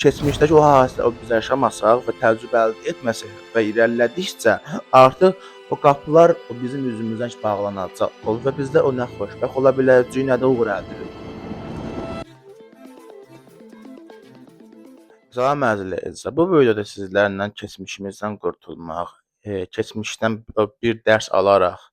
Keçmişdəki o hadisələri o biz yaşamasaq və təcrübə əldə etməsək və irəlilədikcə artıq o qapılar o bizim üzümüzdən bağlanacaq və bizdə o nə xoşbəxt ola biləcəyik, nə də uğur əldə edə. Salam əzizlər, bu videoda sizlərlə keçmişimizdən qurtulmaq, keçmişdən bir dərs alaraq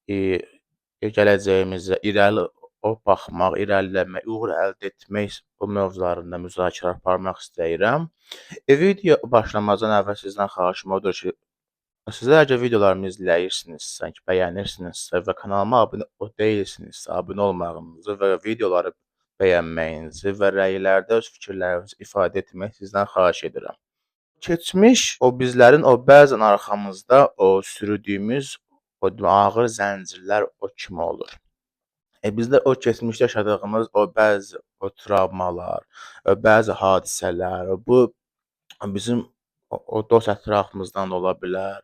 gələcəyimizə irəli o baxmaq, irəliləmək, uğur əldə etmək o mövzularında müzakirə aparmaq istəyirəm. Video başlamazdan əvvəl sizdən xahişim odur ki, sizlər əgər videolarımı izləyirsinizsə, bəyənirsinizsə və kanalıma abunə deyilsinizsə, abunə olmağınızı və videoları bəyənməyinizi və rəylərdə öz fikirlərinizi ifadə etmək sizdən xahiş edirəm. Keçmiş o bizlərin o bəzən arxamızda o sürüdüyümüz o ağır zəncirlər o kimi olur. Bizlər o keçmişdə yaşadığımız o bəzi o travmalar, bəzi hadisələr, bu bizim o dost ətrafımızdan da ola bilər,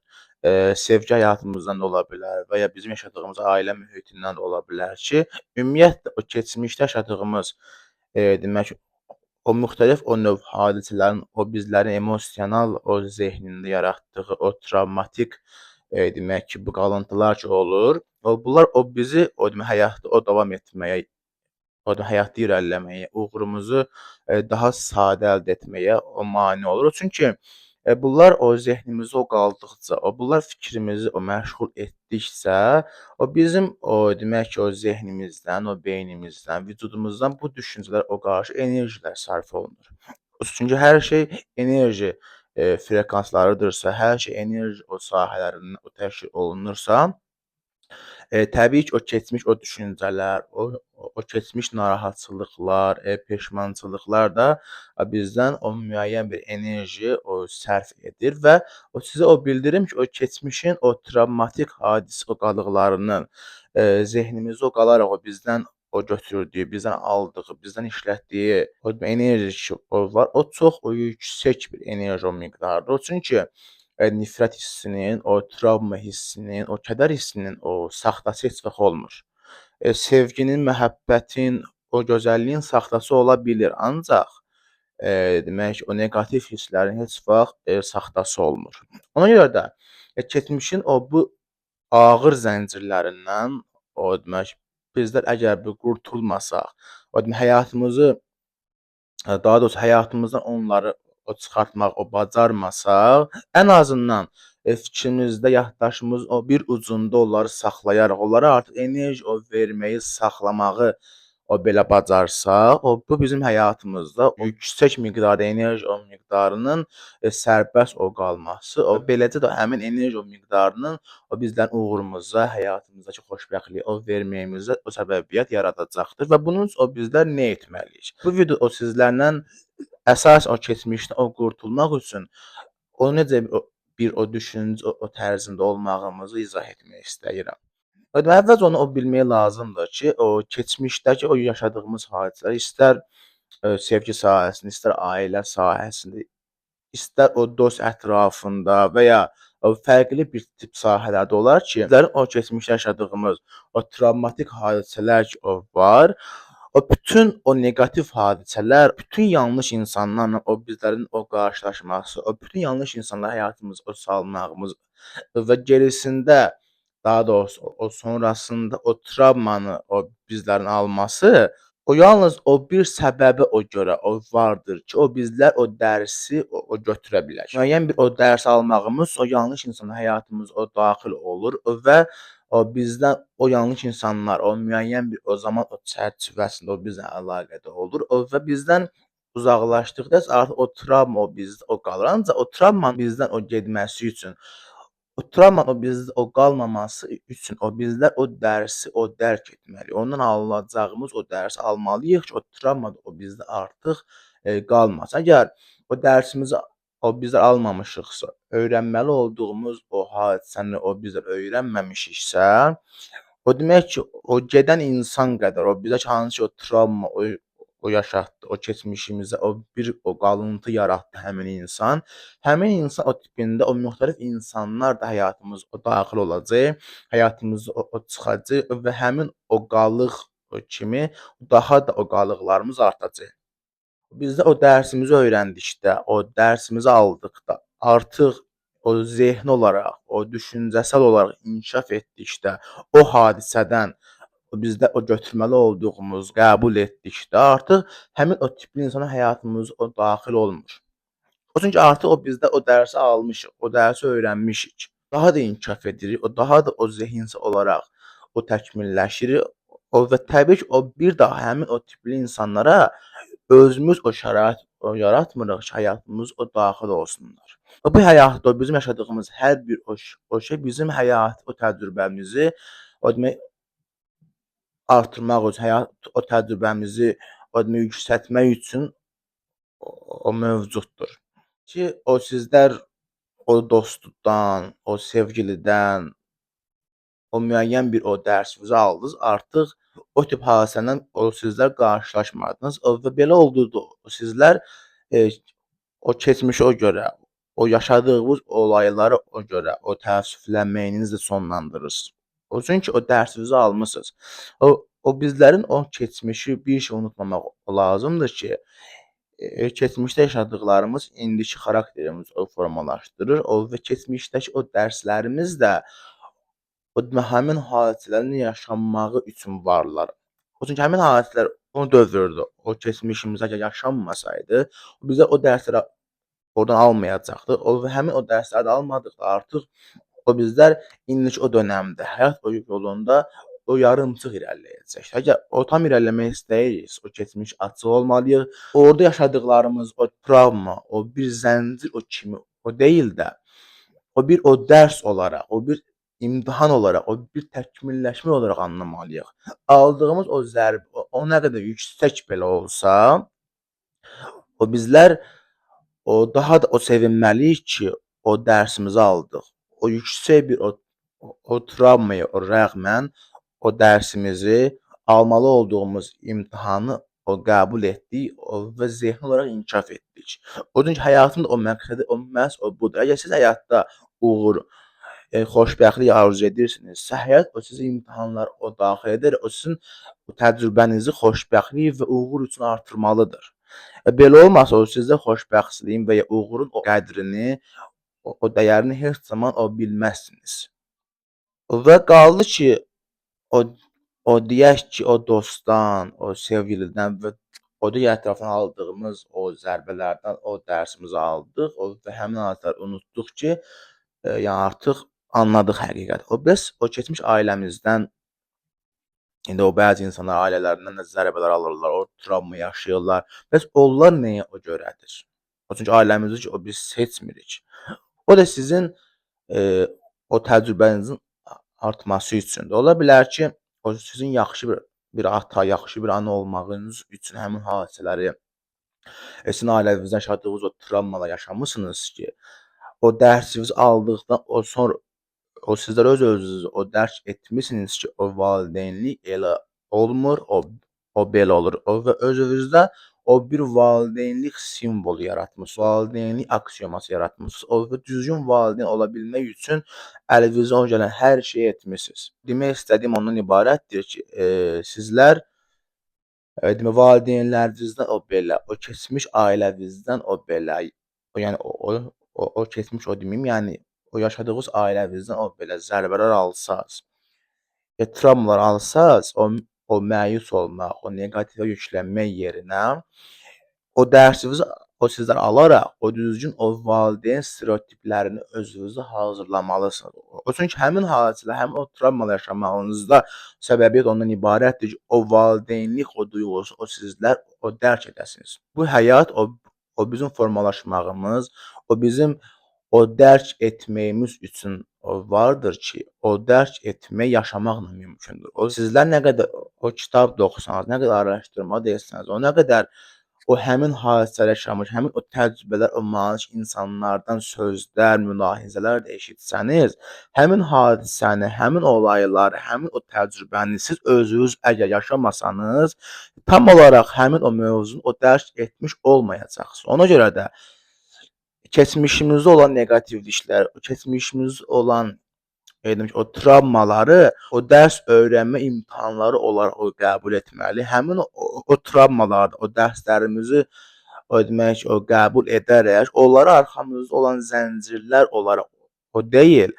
sevgi həyatımızdan da ola bilər və ya bizim yaşadığımız ailə mühitindən də ola bilər ki, ümumiyyətlə o keçmişdə yaşadığımız, demək, o müxtəlif o növ hadisələrin o bizlərin emosional o zehnində yaratdığı o travmatik, demək ki, bu qalıntılar ki olur, o bunlar o bizi o demək həyatda o davam etməyə, o da həyatda irəliləməyə, uğurumuzu daha sadə əldə etməyə o mane olur. Çünki bunlar o zehnimizdə o qaldıqca, o bunlar fikrimizi o məşğul etdikcə, o bizim o demək ki, o zehnimizdən, o beynimizdən, vücudumuzdan bu düşüncələr o qarşı enerjilər sərf olunur. Çünki hər şey enerji frekanslarıdırsa, hər şey enerji o sahələrindən o təşkil olunursa, təbii ki, o keçmiş o düşüncələr, o keçmiş narahatçılıqlar, peşmançılıqlar da bizdən o müəyyən bir enerji o sərf edir və o sizə o bildirim ki, o keçmişin o travmatik hadisə o qalıqlarının zehnimizdə o qalaraq o bizdən o götürdüyü, bizdən aldığı, bizdən işlətdiyi o enerji ki o var, o çox o yüksək bir enerji o miqdarıdır. Çünki nifrət hissinin, o travma hissinin, o kədər hissinin o saxtası heç vaxt olmur. Sevginin, məhəbbətin, o gözəlliyin saxtası ola bilir, ancaq demək, o neqativ hisslərin heç vaxt saxtası olmur. Ona görə də keçmişin o bu ağır zəncirlərindən o demək, bizlər əgər bir qurtulmasaq, o demək, həyatımızı, daha doğrusu həyatımızdan onları o çıxartmaq o bacarmasaq, ən azından fikrimizdə, yaddaşımız o bir ucunda onları saxlayaraq, onlara artıq enerji o verməyi, saxlamağı o belə bacarsaq, o bu bizim həyatımızda o yüksək miqdarda enerji o miqdarının sərbəst o qalması, o beləcə də həmin enerji o miqdarının o bizlərin uğurumuza, həyatımızdakı xoşbəxtliyi o verməyimizə o səbəbiyyət yaradacaqdır və bunun üçün o bizlər nə etməliyik? Bu video o sizlərlə əsas o keçmişdən o qurtulmaq üçün o necə bir o düşüncə o tərzində olmağımızı izah etmək istəyirəm. Əvvəlcə onu o bilmək lazımdır ki, o keçmişdəki o yaşadığımız hadisələr istər sevgi sahəsində, istər ailə sahəsində, istər o dost ətrafında və ya o fərqli bir tip sahələrdə olar ki, bizlərin o keçmişdə yaşadığımız o travmatik hadisələr ki, o var, o bütün o neqativ hadisələr, bütün yanlış insanlarla o bizlərin o qarşılaşması, o bütün yanlış insanlar həyatımıza o salmağımız və gerisində, daha doğrusu o sonrasında o travmanı o bizlərin alması, o yalnız o bir səbəbə o görə o vardır ki, o bizlər o dərsi o götürə bilək. Müəyyən bir o dərs almağımız o yanlış insanın həyatımıza o daxil olur və o bizdən o yanlış insanlar o müəyyən bir o zaman o çərçivəsində o bizlə əlaqədə olur o və bizdən uzaqlaşdıqda artıq o travma o bizdə o qalır. Ancaq o travmanın bizdən o getməsi üçün, o travmanın o bizdə o qalmaması üçün o bizlər o dərsi o dərk etməliyik. Ondan alacağımız o dərsi almalıyıq ki, o travma da o bizdə artıq qalmasın. Əgər o dərsimizi o bizlər almamışıqsa, öyrənməli olduğumuz o hadisəni o bizlər öyrənməmişiksə, o demək ki, o gedən insan qədər o bizə ki, hansı ki o travma o yaşatdı, o keçmişimizə o bir o qalıntı yaratdı həmin insan. Həmin insan o tipində o müxtəlif insanlar da həyatımıza o daxil olacaq, həyatımıza o çıxacaq və həmin o qalıq o kimi daha da o qalıqlarımız artacaq. Bizdə o dərsimizi öyrəndikdə, o dərsimizi aldıqda, artıq o zehni olaraq, o düşüncəsəl olaraq inkişaf etdikdə, o hadisədən bizdə o götürməli olduğumuz qəbul etdikdə, artıq həmin o tipli insana həyatımıza o daxil olmur. O çünki artıq o bizdə o dərsi almışıq, o dərsi öyrənmişik. Daha da inkişaf edirik, o daha da o zehinsel olaraq o təkmilləşirik. O və təbii ki, o bir daha həmin o tipli insanlara özümüz o şərait o yaratmırıq ki, həyatımız o daxil olsunlar. Və bu həyatda o bizim yaşadığımız hər bir o şey bizim həyat o təcrübəmizi o demək artırmaq üçün, həyat o təcrübəmizi o demək yüksəltmək üçün o mövcuddur. Ki o sizlər o dostdan, o sevgilidən o müəyyən bir o dərsinizi aldınız, artıq o tip hadisədən o sizlər qarşılaşmadınız. O və belə olduqda sizlər o keçmişə o görə, o yaşadığınız olaylara o görə o təəssüflənməyinizi də sonlandırırsınız. O çünki o dərsinizi almısınız. O bizlərin o keçmişi bir şey unutmamaq lazımdır ki, keçmişdə yaşadıqlarımız indiki xarakterimizi o formalaşdırır. O və keçmişdəki o dərslərimiz də o həmin hadisələrin yaşanmağı üçün varlar. O çünki həmin hadisələr o dövrdə, o keçmişimizdə əgər yaşanmasaydı, bizə o dərsləri oradan almayacaqdıq. O və həmin o dərsləri də almadıqda artıq o bizlər indiki o dönəmdə, həyat o yolunda o yarımçıq irəliləyəcək. Əgər o tam irəliləmək istəyiriksə, o keçmiş açıq olmalıyıq. Orada yaşadıqlarımız o travma, o bir zəncir o kimi o deyil də, o bir o dərs olaraq, o bir imtahan olaraq, o bir təkmilləşmə olaraq anlamalıyıq. Aldığımız o zərbə, o nə qədər yüksək belə olsa, o bizlər o daha da o sevinməliyik ki, o dərsimizi aldıq. O yüksək bir o travmaya o rəğmən o dərsimizi almalı olduğumuz imtahanı o qəbul etdik o və zehni olaraq inkişaf etdik. O çünki həyatın o məqsədi o məhz o budur. Əgər siz həyatda uğur, xoşbəxtlik arzu edirsinizsə, həyat o sizi imtahanlar o daxil edir, o sizin o təcrübənizi xoşbəxtlik və uğur üçün artırmalıdır. Belə olmasa o sizdə xoşbəxtliyin və ya uğurun o qədrini, o dəyərini heç zaman o bilməzsiniz. Və qaldı ki, o deyək ki, o dostdan, o sevgilidən və o digər tərəfdən aldığımız o zərbələrdən o dərsimizi aldıq, o və həmin hadisələri unutduq ki, yəni artıq anladıq həqiqəti. O bəs o keçmiş ailəmizdən indi o bəzi insanlar ailələrindən də zərbələr alırlar, o travma yaşayırlar. Bəs onlar nəyə o görədir? O çünki ailəmizi ki, o biz seçmirik. O da sizin o təcrübənizin artması üçündür. Ola bilər ki, o sizin yaxşı bir ata, yaxşı bir ana olmağınız üçün həmin hadisələri sizin ailənizdə yaşadığınız o travmalar yaşamısınız ki, o dərsinizi aldıqdan o sonra o sizlər öz özünüzü o dərk etmisiniz ki, o valideynlik elə olmur, o belə olur. O və öz-özünüzdə o bir valideynlik simvolu yaratmısınız, valideynlik aksioması yaratmısınız. O və düzgün valideyn ola bilmək üçün əlinizdən o gələn hər şeyi etmisiniz. Demək istədiyim ondan ibarətdir ki, sizlər demək valideynlərinizdən o belə, o keçmiş ailənizdən o belə, o yəni o keçmiş o deməyim, yəni o yaşadığınız ailənizdən o belə zərbələr alsaz, travmalar alsaz, o məyus olmaq, o neqativə yüklənmək yerinə o dərsinizi o sizlər alaraq o düzgün o valideyn stereotiplərini özünüzə hazırlamalısınız. O çünki həmin hadisələr, həmin o travmalar yaşamağınızda səbəbiyyət ondan ibarətdir ki, o valideynlik o duyğusu o sizlər o dərk edəsiniz. Bu həyat o bizim formalaşmağımız, o bizim o dərk etməyimiz üçün o vardır ki, o dərk etmək yaşamaqla mümkündür. O sizlər nə qədər o kitab da oxusanız, nə qədər araşdırma da etsəniz, o nə qədər o həmin hadisələr yaşamış, həmin o təcrübələr, o malik insanlardan sözlər, mülahizələr də eşitsəniz, həmin hadisəni, həmin olayları, həmin o təcrübəni siz özünüz əgər yaşamasanız, tam olaraq həmin o mövzunu o dərk etmiş olmayacaqsınız. Ona görə də keçmişimizdə olan neqativliklər, o keçmişimizdə olan demək, o travmaları, o dərs öyrənmə imtahanları olaraq o qəbul etməli. Həmin o travmalarda, o dərslərimizi o demək o qəbul edərək onlara arxamızda olan zəncirlər olaraq o deyil,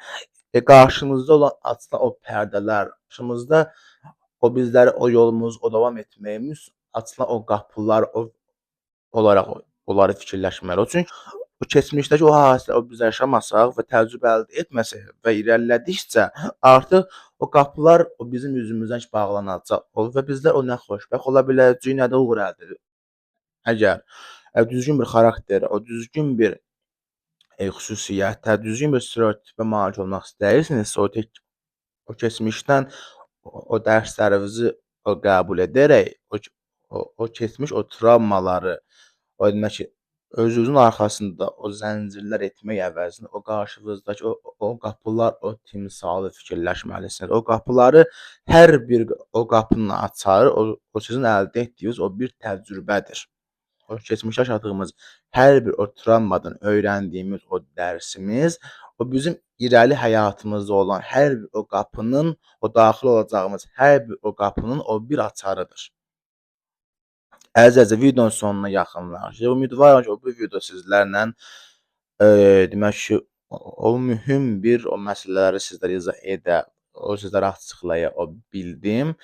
qarşımızda olan açılan o pərdələr, qarşımızda o bizləri o yolumuz, o davam etməyimiz açılan o qapılar o olaraq onları fikirləşməli. O çünki o keçmişdəki o hadisələri o biz yaşamasaq və təcrübə əldə etməsək və irəlilədikcə artıq o qapılar o bizim üzümüzdən bağlanacaq o və bizlər o nə xoşbəxt ola biləcəyik, nə də uğur əldə edə. Əgər düzgün bir xarakterə, o düzgün bir xüsusiyyətə, düzgün bir stereotipə malik olmaq istəyirsinizsə, o tək o keçmişdən o dərslərinizi o qəbul edərək o keçmiş o travmaları, o demək ki, özünüzün arxasında o zəncirlər etmək əvəzinə o qarşınızdakı o qapılar, o timsalı fikirləşməlisiniz. O qapıları hər bir o qapının açarı o sizin əldə etdiyiniz o bir təcrübədir. O keçmişdə yaşadığımız hər bir o travmadan öyrəndiyimiz o dərsimiz, o bizim irəli həyatımızda olan hər bir o qapının, o daxil olacağımız hər bir o qapının o bir açarıdır. Əziz videonun sonuna yaxınlaşırıq. Ümidvaram ki, bu video sizlərlə demək ki, o mühüm bir o məsələləri sizlərə izah edə, o sizlərə açıqlaya o bildim.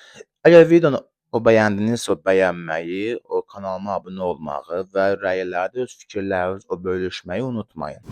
Əgər videonu o bəyəndinizsə, o bəyənməyi, o kanalıma abunə olmağı və rəylərdə öz fikirlərinizi o bölüşməyi unutmayın.